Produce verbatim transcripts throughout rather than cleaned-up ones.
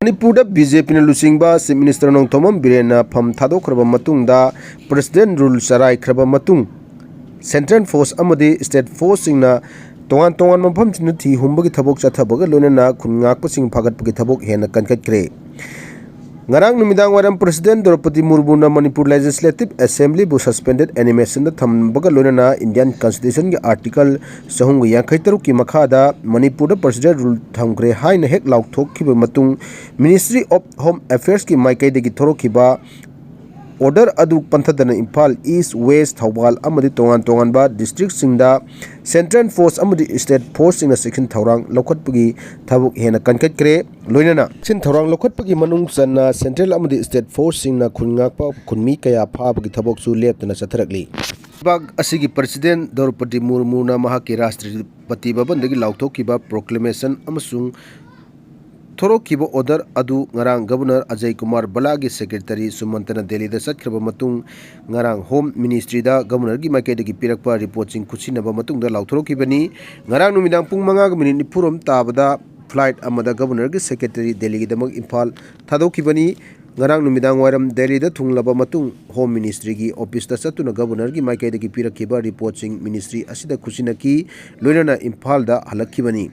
ꯃꯅꯤꯄꯨꯔꯗ B J ꯄꯤꯅ ꯂꯨꯆꯤꯡꯕ Chief Minister ꯅꯣꯡꯊꯣꯝꯕꯝ ꯕꯤꯔꯦꯟꯅ ꯐꯝ ꯊꯥꯗꯣꯛꯈ꯭ꯔꯕ ꯃꯇꯨꯡꯗ President Rule ꯆꯔꯥꯏꯈ꯭ꯔꯕ ꯃꯇꯨꯡ Central Force ꯑꯃꯗꯤ State Forceꯁꯤꯡꯅ ꯇꯣꯉꯥꯟ ꯇꯣꯉꯥꯟꯕ ꯃꯐꯝꯁꯤꯡꯗ ꯊꯤ ꯍꯨꯝꯕꯒꯤ ꯊꯕꯛ ꯆꯠꯊꯕꯒ ꯂꯣꯏꯅꯅ ꯈꯨꯟ ꯉꯥꯛꯄꯁꯤꯡ ꯐꯥꯒꯠꯄꯒꯤ ꯊꯕꯛ ꯍꯦꯟꯅ ꯀꯟꯈꯠꯈ꯭ꯔꯦ꯫ ꯉꯔꯥꯡ ꯅꯨꯃꯤꯗꯥꯡ ꯋꯥꯏꯔꯝ President ꯗ꯭ꯔꯧꯄꯗꯤ ꯃꯨꯔꯃꯨꯅ ꯃꯅꯤꯄꯨꯔ Legislative Assemblyꯕꯨ suspended animationꯗ ꯊꯝꯕꯒ ꯂꯣꯏꯅꯅ Indian Constitutionꯒꯤ Article ꯆꯍꯨꯝꯒ ꯌꯥꯡꯈꯩ ꯇꯔꯨꯛꯀꯤ ꯃꯈꯥꯗ ꯃꯅꯤꯄꯨꯔꯗ President Rule ꯊꯝꯈ꯭ꯔꯦ ꯍꯥꯏꯅ ꯍꯦꯛ ꯂꯥꯎꯊꯣꯛꯈꯤꯕ ꯃꯇꯨꯡ Ministry of Home Affairsꯀꯤ ꯃꯥꯏꯀꯩꯗꯒꯤ ꯊꯣꯔꯛꯈꯤꯕ order ꯑꯗꯨ ꯄꯟꯊꯗꯅ ꯏꯝꯐꯥꯜ East, West, ꯊꯧꯕꯥꯜ ꯑꯃꯗꯤ ꯇꯣꯉꯥꯟ ꯇꯣꯉꯥꯟꯕ districtꯁꯤꯡꯗ Central Force ꯑꯃꯗꯤ State Forceꯁꯤꯡꯅ ꯆꯦꯛꯁꯤꯟ ꯊꯧꯔꯥꯡ ꯂꯧꯈꯠꯄꯒꯤ ꯊꯕꯛ ꯍꯦꯟꯅ ꯀꯟꯈꯠꯈ꯭ꯔꯦ꯫ ꯂꯣꯏꯅꯅ ꯆꯦꯛꯁꯤꯟ ꯊꯧꯔꯥꯡ ꯂꯧꯈꯠꯄꯒꯤ ꯃꯅꯨꯡ ꯆꯟꯅ Central ꯑꯃꯗꯤ State Forceꯁꯤꯡꯅ ꯈꯨꯟ ꯉꯥꯛꯄ ꯈꯨꯟꯃꯤ ꯀꯌꯥ ꯐꯥꯕꯒꯤ ꯊꯕꯛꯁꯨ ꯂꯦꯞꯇꯅ ꯆꯠꯊꯔꯛꯂꯤ꯫ ꯂꯩꯕꯥꯛ ꯑꯁꯤꯒꯤ President ꯗ꯭ꯔꯧꯄꯗꯤ ꯃꯨꯔꯃꯨꯅ ꯃꯍꯥꯛꯀꯤ Rashtrapati Bhavanꯗꯒꯤ ꯂꯥꯎꯊꯣꯛꯈꯤꯕ proclamation ꯑꯃꯁꯨꯡ ꯊꯣꯔꯛꯈꯤꯕ order ꯑꯗꯨ ꯉꯔꯥꯡ Governor ꯑꯖꯌ ꯀꯨꯃꯥꯔ ꯚꯜꯂꯥꯒꯤ secretary ꯁꯨꯃꯟꯇꯅ ꯗꯦꯜꯂꯤꯗ ꯆꯠꯈ꯭ꯔꯕ ꯃꯇꯨꯡ, ꯉꯔꯥꯡ Home Ministryꯗ Governorꯒꯤ ꯃꯥꯏꯀꯩꯗꯒꯤ ꯄꯤꯔꯛꯄ reportꯁꯤꯡ ꯈꯨꯠꯁꯤꯟꯅꯕ ꯃꯇꯨꯡꯗ ꯂꯥꯎꯊꯣꯔꯛꯈꯤꯕꯅꯤ꯫ ꯉꯔꯥꯡ ꯅꯨꯃꯤꯗꯥꯡ ꯄꯨꯡ ꯃꯉꯥꯒ minute ꯅꯤꯐꯨꯔꯣꯝ ꯇꯥꯕꯗ flight ꯑꯃꯗ Governorꯒꯤ secretary ꯗꯦꯜꯂꯤꯒꯤꯗꯃꯛ ꯏꯝꯐꯥꯜ ꯊꯥꯗꯣꯛꯈꯤꯕꯅꯤ꯫ ꯉꯔꯥꯡ ꯅꯨꯃꯤꯗꯥꯡ ꯋꯥꯏꯔꯝ ꯗꯦꯜꯂꯤꯗ ꯊꯨꯡꯂꯕ ꯃꯇꯨꯡ, Home Ministryꯒꯤ officeꯇ ꯆꯠꯇꯨꯅ Governorꯒꯤ ꯃꯥꯏꯀꯩꯗꯒꯤ ꯄꯤꯔꯛꯈꯤꯕ reportꯁꯤꯡ Ministry ꯑꯁꯤꯗ ꯈꯨꯠꯁꯤꯟꯅꯈꯤ, ꯂꯣꯏꯅꯅ ꯏꯝꯐꯥꯜꯗ ꯍꯜꯂꯛꯈꯤꯕꯅꯤ꯫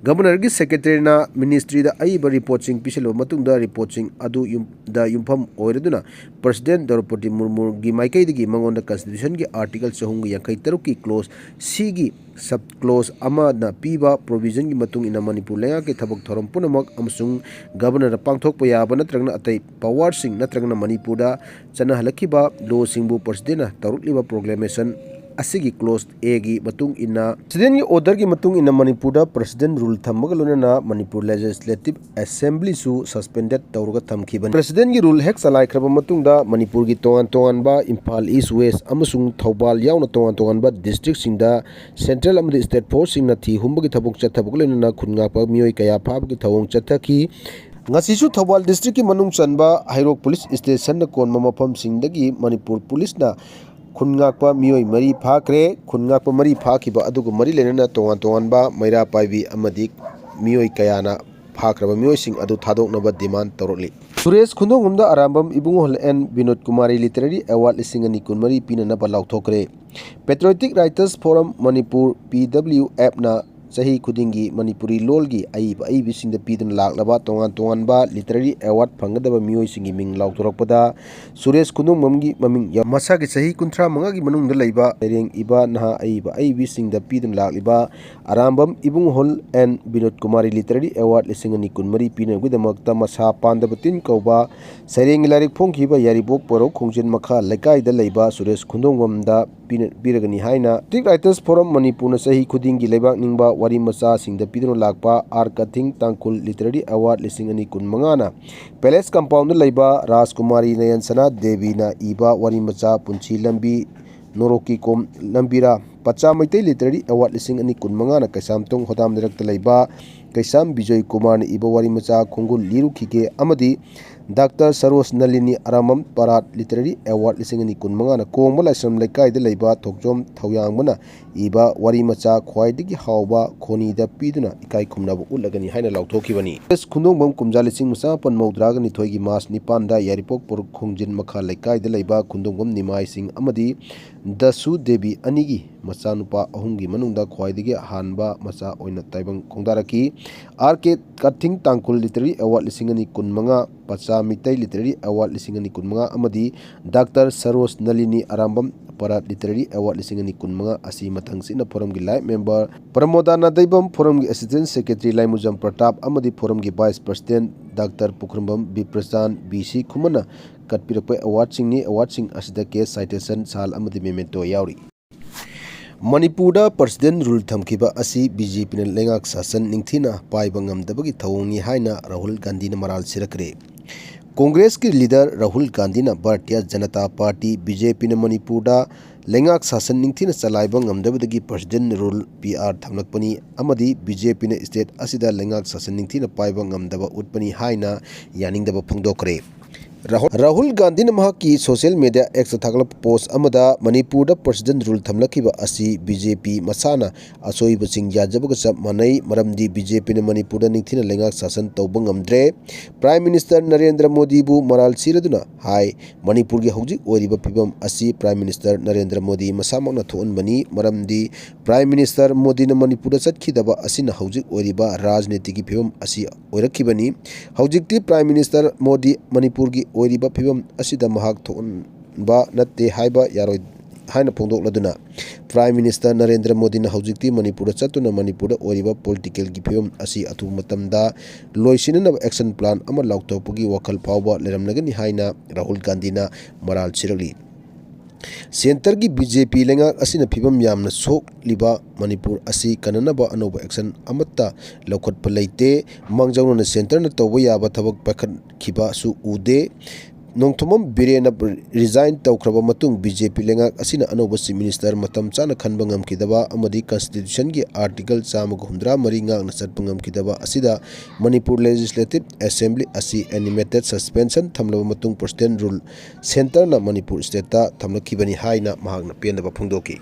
Governorꯒꯤ secretaryꯅ Ministryꯗ ꯑꯏꯕ reportꯁꯤꯡ ꯄꯤꯁꯤꯜꯂꯕ ꯃꯇꯨꯡꯗ, reportꯁꯤꯡ ꯑꯗꯨ ꯌꯨꯝ-, ꯗ ꯌꯨꯝꯐꯝ ꯑꯣꯏꯔꯗꯨꯅ President ꯗ꯭ꯔꯧꯄꯗꯤ ꯃꯨꯔꯃꯨꯒꯤ ꯃꯥꯏꯀꯩꯗꯒꯤ ꯃꯉꯣꯟꯗ Constitutionꯒꯤ Article ꯆꯍꯨꯝꯒ ꯌꯥꯡꯈꯩ ꯇꯔꯨꯛꯀꯤ clause Cꯒꯤ sub clause ꯑꯃꯅ ꯄꯤꯕ provisionꯒꯤ ꯃꯇꯨꯡ ꯏꯟꯅ ꯃꯅꯤꯄꯨꯔ ꯂꯩꯉꯥꯛꯀꯤ ꯊꯕꯛ ꯊꯧꯔꯝ ꯄꯨꯝꯅꯃꯛ ꯑꯃꯁꯨꯡ Governorꯅ ꯄꯥꯡꯊꯣꯛꯄ ꯌꯥꯕ ꯅꯠꯇ꯭ꯔꯒꯅ ꯑꯇꯩ powerꯁꯤꯡ ꯅꯠꯇ꯭ꯔꯒꯅ ꯃꯅꯤꯄꯨꯔꯗ ꯆꯠꯅꯍꯜꯂꯛꯈꯤꯕ lawꯁꯤꯡꯕꯨ Presidentꯅ ꯇꯧꯔꯛꯂꯤꯕ proclamation ꯑꯁꯤꯒꯤ clause Aꯒꯤ ꯃꯇꯨꯡ ꯏꯟꯅ, Presidentꯒꯤ orderꯒꯤ ꯃꯇꯨꯡ ꯏꯟꯅ ꯃꯅꯤꯄꯨꯔꯗ President Rule ꯊꯝꯕꯒ ꯂꯣꯏꯅꯅ ꯃꯅꯤꯄꯨꯔ Legislative Assemblyꯁꯨ suspended ꯇꯧꯔꯒ ꯊꯝꯈꯤꯕꯅꯤ꯫ Presidentꯒꯤ rule ꯍꯦꯛ ꯆꯂꯥꯏꯈ꯭ꯔꯕ ꯃꯇꯨꯡꯗ ꯃꯅꯤꯄꯨꯔꯒꯤ ꯇꯣꯉꯥꯟ ꯇꯣꯉꯥꯟꯕ ꯏꯝꯐꯥꯜ East, West ꯑꯃꯁꯨꯡ ꯊꯧꯕꯥꯜ ꯌꯥꯎꯅ ꯇꯣꯉꯥꯟ ꯇꯣꯉꯥꯟꯕ districtꯁꯤꯡꯗ Central ꯑꯃꯗꯤ State Forceꯁꯤꯡꯅ ꯊꯤ ꯍꯨꯝꯕꯒꯤ ꯊꯕꯛ ꯆꯠꯊꯕꯒ ꯂꯣꯏꯅꯅ ꯈꯨꯟ ꯉꯥꯛꯄ ꯃꯤꯑꯣꯏ ꯀꯌꯥ ꯐꯥꯕꯒꯤ ꯊꯧꯑꯣꯡ ꯆꯠꯊꯈꯤ꯫ ꯉꯁꯤꯁꯨ ꯊꯧꯕꯥꯜ districtꯀꯤ ꯃꯅꯨꯡ ꯆꯟꯕ ꯍꯩꯔꯣꯛ Police Stationꯅ ꯀꯣꯟꯕ ꯃꯐꯝꯁꯤꯡꯗꯒꯤ ꯃꯅꯤꯄꯨꯔ Policeꯅ ꯈꯨꯟ ꯉꯥꯛꯄ ꯃꯤꯑꯣꯏ ꯃꯔꯤ ꯐꯥꯈ꯭ꯔꯦ꯫ ꯈꯨꯟ ꯉꯥꯛꯄ ꯃꯔꯤ ꯐꯥꯈꯤꯕ ꯑꯗꯨꯒ ꯃꯔꯤ ꯂꯩꯅꯅ ꯇꯣꯉꯥꯟ ꯇꯣꯉꯥꯟꯕ ꯃꯩꯔꯥ ꯄꯥꯏꯕꯤ ꯑꯃꯗꯤ ꯃꯤꯑꯣꯏ ꯀꯌꯥꯅ ꯐꯥꯈ꯭ꯔꯕ ꯃꯤꯑꯣꯏꯁꯤꯡ ꯑꯗꯨ ꯊꯥꯗꯣꯛꯅꯕ demand ꯇꯧꯔꯛꯂꯤ꯫ ꯁꯨꯔꯦꯁ ꯈꯨꯟꯗꯣꯡꯕꯝꯗ Arambam Ibungohal N Binod Kumari literary award ꯂꯤꯁꯤꯡ ꯑꯅꯤ ꯀꯨꯟꯃꯔꯤ ꯄꯤꯅꯅꯕ ꯂꯥꯎꯊꯣꯛꯈ꯭ꯔꯦ꯫ Patriotic Writers Forum Manipur, P W F ꯅ ꯆꯍꯤ ꯈꯨꯗꯤꯡꯒꯤ ꯃꯅꯤꯄꯨꯔꯤ ꯂꯣꯜꯒꯤ ꯑꯏꯕ ꯑꯏꯕꯤꯁꯤꯡꯗ ꯄꯤꯗꯨꯅ ꯂꯥꯛꯂꯕ ꯇꯣꯉꯥꯟ ꯇꯣꯉꯥꯟꯕ literary award ꯐꯪꯒꯗꯕ ꯃꯤꯑꯣꯏꯁꯤꯡꯒꯤ ꯃꯤꯡ ꯂꯥꯎꯊꯣꯔꯛꯄꯗ ꯁꯨꯔꯦꯁ ꯈꯨꯟꯗꯣꯡꯕꯝꯒꯤ ꯃꯃꯤꯡ ꯌꯥꯎ-, ꯃꯁꯥꯒꯤ ꯆꯍꯤ ꯀꯨꯟꯊ꯭ꯔꯥ ꯃꯉꯥꯒꯤ ꯃꯅꯨꯡꯗ ꯂꯩꯕ ꯁꯩꯔꯦꯡ ꯏꯕ ꯅꯍꯥ ꯑꯏꯕ ꯑꯏꯕꯤꯁꯤꯡꯗ ꯄꯤꯗꯨꯅ ꯂꯥꯛꯂꯤꯕ Arambam ꯏꯕꯨꯡꯍꯣꯜ and Binod Kumari literary award ꯂꯤꯁꯤꯡ ꯑꯅꯤ ꯀꯨꯟꯃꯔꯤ ꯄꯤꯅꯕꯒꯤꯗꯃꯛꯇ ꯃꯁꯥ ꯄꯥꯟꯗꯕ ꯇꯤꯟ ꯀꯧꯕ ꯁꯩꯔꯦꯡꯒꯤ ꯂꯥꯏꯔꯤꯛ ꯐꯣꯡꯈꯤꯕ ꯌꯥꯏꯔꯤꯄꯣꯛ ꯄꯣꯏꯔꯧ ꯈꯣꯡꯖꯤꯟ ꯃꯈꯥ ꯂꯩꯀꯥꯏꯗ ꯂꯩꯕ ꯁꯨꯔꯦꯁ ꯈꯨꯟꯗꯣꯡꯕꯝꯗ ꯄꯤꯅ-, ꯄꯤꯔꯒꯅꯤ ꯍꯥꯏꯅ Patriotic Writers Forum ꯃꯅꯤꯄꯨꯔꯅ ꯆꯍꯤ ꯈꯨꯗꯤꯡꯒꯤ ꯂꯩꯕꯥꯛ ꯅꯤꯡꯕ ꯋꯥꯔꯤ ꯃꯆꯥꯁꯤꯡꯗ ꯄꯤꯗꯨꯅ ꯂꯥꯛꯄ ꯑꯥꯔ ꯀꯊꯤꯡ ꯇꯥꯡꯈꯨꯜ literary award ꯂꯤꯁꯤꯡ ꯑꯅꯤ ꯀꯨꯟꯃꯉꯥꯅ Palace Compound ꯗ ꯂꯩꯕ ꯔꯥꯖꯀꯨꯃꯥꯔꯤ ꯅꯌꯟꯁꯅꯥ ꯗꯦꯕꯤꯅ ꯏꯕ ꯋꯥꯔꯤ ꯃꯆꯥ ꯄꯨꯟꯁꯤ ꯂꯝꯕꯤ ꯅꯣꯔꯣꯛꯀꯤ ꯀꯣꯝ ꯂꯝꯕꯤꯔꯥ ꯄꯆꯥ ꯃꯩꯇꯩ literary award ꯂꯤꯁꯤꯡ ꯑꯅꯤ ꯀꯨꯟꯃꯉꯥꯅ ꯀꯩꯁꯥꯝꯊꯣꯡ ꯍꯣꯗꯥꯝ ꯂꯩꯔꯛꯇ ꯂꯩꯕ ꯀꯩꯁꯥꯝ ꯕꯤꯖꯣꯏ ꯀꯨꯃꯥꯔꯅ ꯏꯕ ꯋꯥꯔꯤ ꯃꯆꯥ ꯈꯣꯡꯒꯨꯜ ꯂꯤꯔꯨꯈꯤꯒꯦ ꯑꯃꯗꯤ ꯗꯥꯛꯇꯔ ꯁꯔꯣꯖ ꯅꯂꯤꯅꯤ ꯑꯔꯥꯃꯝ ꯄꯔꯥꯠ literary award ꯂꯤꯁꯤꯡ ꯑꯅꯤ ꯀꯨꯟꯃꯉꯥꯅ ꯀꯣꯡꯕ ꯂꯥꯏꯁ꯭ꯔꯝ ꯂꯩꯀꯥꯏꯗ ꯂꯩꯕ ꯊꯣꯛꯆꯣꯝ ꯊꯧꯌꯥꯡꯕꯅ ꯏꯕ ꯋꯥꯔꯤ ꯃꯆꯥ ꯈ꯭ꯋꯥꯏꯗꯒꯤ ꯍꯥꯎꯕ ꯈꯣꯅꯤꯗ ꯄꯤꯗꯨꯅ ꯏꯀꯥꯏ ꯈꯨꯝꯅꯕ ꯎꯠꯂꯒꯅꯤ ꯍꯥꯏꯅ ꯂꯥꯎꯊꯣꯛꯈꯤꯕꯅꯤ꯫ ꯑꯦꯁ ꯈꯨꯟꯗꯣꯡꯕꯝ ꯀꯨꯝꯖꯥ ꯂꯤꯁꯤꯡ ꯑꯃ ꯆꯥꯃꯥꯄꯟ ꯃꯧꯗ꯭ꯔꯥꯒ ꯅꯤꯊꯣꯏꯒꯤ ꯃꯥꯔꯆ ꯅꯤꯄꯥꯟꯗ ꯌꯥꯏꯔꯤꯄꯣꯛ ꯄꯣꯔꯛ ꯈꯣꯡꯖꯤꯟ ꯃꯈꯥ ꯂꯩꯀꯥꯏꯗ ꯂꯩꯕ ꯈꯨꯟꯗꯣꯡꯕꯝ ꯅꯤꯃꯥꯏꯁꯤꯡ ꯑꯃꯗꯤ ꯗꯁꯨ ꯗꯦꯕꯤ ꯑꯅꯤꯒꯤ ꯃꯆꯥꯅꯨꯄꯥ ꯑꯍꯨꯝꯒꯤ ꯃꯅꯨꯡꯗ ꯈ꯭ꯋꯥꯏꯗꯒꯤ ꯑꯍꯥꯟꯕ ꯃꯆꯥ ꯑꯣꯏꯅ ꯇꯥꯏꯕꯪ ꯈꯣꯡꯗꯥꯔꯛꯈꯤ꯫ ꯑꯥꯔ ꯀꯦ ꯀꯊꯤꯡ ꯇꯥꯡꯈꯨꯜ literary award ꯂꯤꯁꯤꯡ ꯑꯅꯤ ꯀꯨꯟꯃꯉꯥ, ꯄꯆꯥ ꯃꯤꯇꯩ literary award ꯂꯤꯁꯤꯡ ꯑꯅꯤ ꯀꯨꯟꯃꯉꯥ ꯑꯃꯗꯤ ꯗꯥꯛꯇꯔ ꯁꯔꯣꯖ ꯅꯂꯤꯅꯤ ꯑꯔꯥꯝꯕꯝ ꯄꯔꯥꯠ literary award ꯂꯤꯁꯤꯡ ꯑꯅꯤ ꯀꯨꯟꯃꯉꯥ ꯑꯁꯤ ꯃꯊꯪꯁꯤꯠꯅ ꯐꯣꯔꯝꯒꯤ life member ꯄ꯭ꯔꯃꯣꯗꯥ ꯅꯥꯗꯩꯕꯝ, ꯐꯣꯔꯝꯒꯤ assistant secretary Laimujam Pratap ꯑꯃꯗꯤ ꯐꯣꯔꯝꯒꯤ vice president doctor Pukhrambam Biprachan B C ꯈꯨꯃꯟꯅ ꯀꯠꯄꯤꯔꯛꯄ awardꯁꯤꯡꯅꯤ꯫ Awardꯁꯤꯡ ꯑꯁꯤꯗ cash, citation, ꯁꯥꯜ ꯑꯃꯗꯤ memento ꯌꯥꯎꯔꯤ꯫ ꯃꯅꯤꯄꯨꯔꯗ President Rule ꯊꯝꯈꯤꯕ ꯑꯁꯤ ꯕꯤ ꯖꯦ ꯄꯤꯅ ꯂꯩꯉꯥꯛ ꯁꯥꯁꯟ ꯅꯤꯡꯊꯤꯅ ꯄꯥꯏꯕ ꯉꯝꯗꯕꯒꯤ ꯊꯧꯑꯣꯡꯅꯤ ꯍꯥꯏꯅ ꯔꯥꯍꯨꯜ ꯒꯥꯟꯙꯤꯅ ꯃꯔꯥꯜ ꯁꯤꯔꯛꯈ꯭ꯔꯦ꯫ ꯀꯣꯡꯒ꯭ꯔꯦꯁꯀꯤ leader ꯔꯥꯍꯨꯜ ꯒꯥꯟꯙꯤꯅ Bharatiya Janata party, B J ꯄꯤꯅ ꯃꯅꯤꯄꯨꯔꯗ ꯂꯩꯉꯥꯛ ꯁꯥꯁꯟ ꯅꯤꯡꯊꯤꯅ ꯆꯂꯥꯏꯕ ꯉꯝꯗꯕꯗꯒꯤ President Rule, ꯄꯤ ꯑꯥꯔ, ꯊꯝꯂꯛꯄꯅꯤ ꯑꯃꯗꯤ ꯕꯤ ꯖꯦ ꯄꯤꯅ state ꯑꯁꯤꯗ ꯂꯩꯉꯥꯛ ꯁꯥꯁꯟ ꯅꯤꯡꯊꯤꯅ ꯄꯥꯏꯕ ꯉꯝꯗꯕ ꯎꯠꯄꯅꯤ ꯍꯥꯏꯅ ꯌꯥꯅꯤꯡꯗꯕ ꯐꯣꯡꯗꯣꯛꯈ꯭ꯔꯦ꯫ ꯔꯥꯍꯨꯜ ꯒꯥꯟꯙꯤꯅ ꯃꯍꯥꯛꯀꯤ ꯁꯣꯁꯤꯌꯦꯜ ꯃꯤꯗꯤꯌꯥ X ꯇ ꯊꯥꯒꯠꯂꯛꯄ ꯄꯣꯁ ꯑꯃꯗ ꯃꯅꯤꯄꯨꯔꯗ ꯄ꯭ꯔꯦꯁꯤꯗꯦꯟꯠ ꯔꯨꯜ ꯊꯝꯂꯛꯈꯤꯕ ꯑꯁꯤ ꯕꯤ ꯖꯦ ꯄꯤ ꯃꯁꯥꯅ ꯑꯁꯣꯏꯕꯁꯤꯡ ꯌꯥꯖꯕꯒ ꯆꯞ ꯃꯥꯟꯅꯩ, ꯃꯔꯝꯗꯤ ꯕꯤ ꯖꯦ ꯄꯤꯅ ꯃꯅꯤꯄꯨꯔꯗ ꯅꯤꯡꯊꯤꯅ ꯂꯩꯉꯥꯛ ꯁꯥꯁꯟ ꯇꯧꯕ ꯉꯝꯗ꯭ꯔꯦ꯫ ꯄ꯭ꯔꯥꯏꯝ ꯃꯤꯅꯤꯁꯇꯔ ꯅꯔꯦꯟꯗ꯭ꯔ ꯃꯣꯗꯤꯕꯨ ꯃꯔꯥꯜ ꯁꯤꯔꯗꯨꯅ ꯍꯥꯏ, ꯃꯅꯤꯄꯨꯔꯒꯤ ꯍꯧꯖꯤꯛ ꯑꯣꯏꯔꯤꯕ ꯐꯤꯕꯝ ꯑꯁꯤ ꯄ꯭ꯔꯥꯏꯝ ꯃꯤꯅꯤꯁꯇꯔ ꯅꯔꯦꯟꯗ꯭ꯔ ꯃꯣꯗꯤ ꯃꯁꯥꯃꯛꯅ ꯊꯣꯛꯍꯟꯕꯅꯤ, ꯃꯔꯝꯗꯤ ꯄ꯭ꯔꯥꯏꯝ ꯃꯤꯅꯤꯁꯇꯔ ꯃꯣꯗꯤꯅ ꯃꯅꯤꯄꯨꯔꯗ ꯆꯠꯈꯤꯗꯕ ꯑꯁꯤꯅ ꯍꯧꯖꯤꯛ ꯑꯣꯏꯔꯤꯕ ꯔꯥꯖꯅꯤꯇꯤꯒꯤ ꯐꯤꯕꯝ ꯑꯁꯤ ꯑꯣꯏꯔꯛꯈꯤꯕꯅꯤ꯫ ꯍꯧꯖꯤꯛꯇꯤ ꯄ꯭ꯔꯥꯏꯝ ꯃꯤꯅꯤꯁꯇꯔ ꯃꯣꯗꯤ ꯃꯅꯤꯄꯨꯔꯒꯤ ꯑꯣꯏꯔꯤꯕ ꯐꯤꯕꯝ ꯑꯁꯤꯗ ꯃꯍꯥꯛ ꯊꯣꯛꯍꯟꯕ ꯅꯠꯇꯦ ꯍꯥꯏꯕ ꯌꯥꯔꯣꯏ ꯍꯥꯏꯅ ꯐꯣꯡꯗꯣꯛꯂꯗꯨꯅ, ꯄ꯭ꯔꯥꯏꯝ ꯃꯤꯅꯤꯁꯇꯔ ꯅꯔꯦꯟꯗ꯭ꯔ ꯃꯣꯗꯤꯅ ꯍꯧꯖꯤꯛꯇꯤ ꯃꯅꯤꯄꯨꯔꯗ ꯆꯠꯇꯨꯅ ꯃꯅꯤꯄꯨꯔꯗ ꯑꯣꯏꯔꯤꯕ ꯄꯣꯂꯤꯇꯤꯀꯦꯜꯒꯤ ꯐꯤꯕꯝ ꯑꯁꯤ ꯑꯊꯨꯕ ꯃꯇꯝꯗ ꯂꯣꯏꯁꯤꯟꯅꯅꯕ ꯑꯦꯛꯁꯟ ꯄ꯭ꯂꯥꯟ ꯑꯃ ꯂꯥꯎꯊꯣꯛꯄꯒꯤ ꯋꯥꯈꯜ ꯐꯥꯎꯕ ꯂꯩꯔꯝꯂꯒꯅꯤ ꯍꯥꯏꯅ ꯔꯥꯍꯨꯜ ꯒꯥꯟꯙꯤꯅ ꯃꯔꯥꯜ ꯁꯤꯔꯛꯂꯤ꯫ ꯁꯦꯟꯇꯔꯒꯤ ꯕꯤ ꯖꯦ ꯄꯤ ꯂꯩꯉꯥꯛ ꯑꯁꯤꯅ ꯐꯤꯕꯝ ꯌꯥꯝꯅ ꯁꯣꯛꯂꯤꯕ ꯃꯅꯤꯄꯨꯔ ꯑꯁꯤ ꯀꯟꯅꯅꯕ ꯑꯅꯧꯕ ꯑꯦꯛꯁꯟ ꯑꯃꯠꯇ ꯂꯧꯈꯠꯄ ꯂꯩꯇꯦ꯫ ꯃꯥꯡꯖꯧꯅꯅ ꯁꯦꯟꯇꯔꯅ ꯇꯧꯕ ꯌꯥꯕ ꯊꯕꯛ ꯄꯥꯏꯈꯠꯈꯤꯕꯁꯨ ꯎꯗꯦ꯫ ꯅꯣꯡꯊꯣꯝꯕꯝ ꯕꯤꯔꯦꯟꯅ ꯔꯤꯖꯥꯏꯟ ꯇꯧꯈ꯭ꯔꯕ ꯃꯇꯨꯡ ꯕꯤ ꯖꯦ ꯄꯤ ꯂꯩꯉꯥꯛ ꯑꯁꯤꯅ ꯑꯅꯧꯕ ꯆꯤꯐ ꯃꯤꯅꯤꯁꯇꯔ ꯃꯇꯝ ꯆꯥꯅ ꯈꯟꯕ ꯉꯝꯈꯤꯗꯕ ꯑꯃꯗꯤ ꯀꯟꯁꯇꯤꯇ꯭ꯌꯨꯁꯟꯒꯤ ꯑꯥꯔꯇꯤꯀꯜ ꯆꯥꯝꯃꯒ ꯍꯨꯝꯗ꯭ꯔꯥ ꯃꯔꯤ ꯉꯥꯛꯅ ꯆꯠꯄ ꯉꯝꯈꯤꯗꯕ ꯑꯁꯤꯗ ꯃꯅꯤꯄꯨꯔ ꯂꯦꯖꯤꯁꯂꯦꯇꯤꯚ ꯑꯦꯁꯦꯝꯕ꯭ꯂꯤ ꯑꯁꯤ ꯑꯦꯅꯤꯃꯦꯇꯦꯗ ꯁꯁꯄꯦꯟꯁꯟ ꯊꯝꯂꯕ ꯃꯇꯨꯡ ꯄ꯭ꯔꯦꯁꯤꯗꯦꯟꯠ ꯔꯨꯜ ꯁꯦꯟꯇꯔꯅ ꯃꯅꯤꯄꯨꯔ ꯁ꯭ꯇꯦꯠꯇ ꯊꯝꯂꯛꯈꯤꯕꯅꯤ ꯍꯥꯏꯅ ꯃꯍꯥꯛꯅ ꯄꯦꯟꯗꯕ ꯐꯣꯡꯗꯣꯛꯈꯤ꯫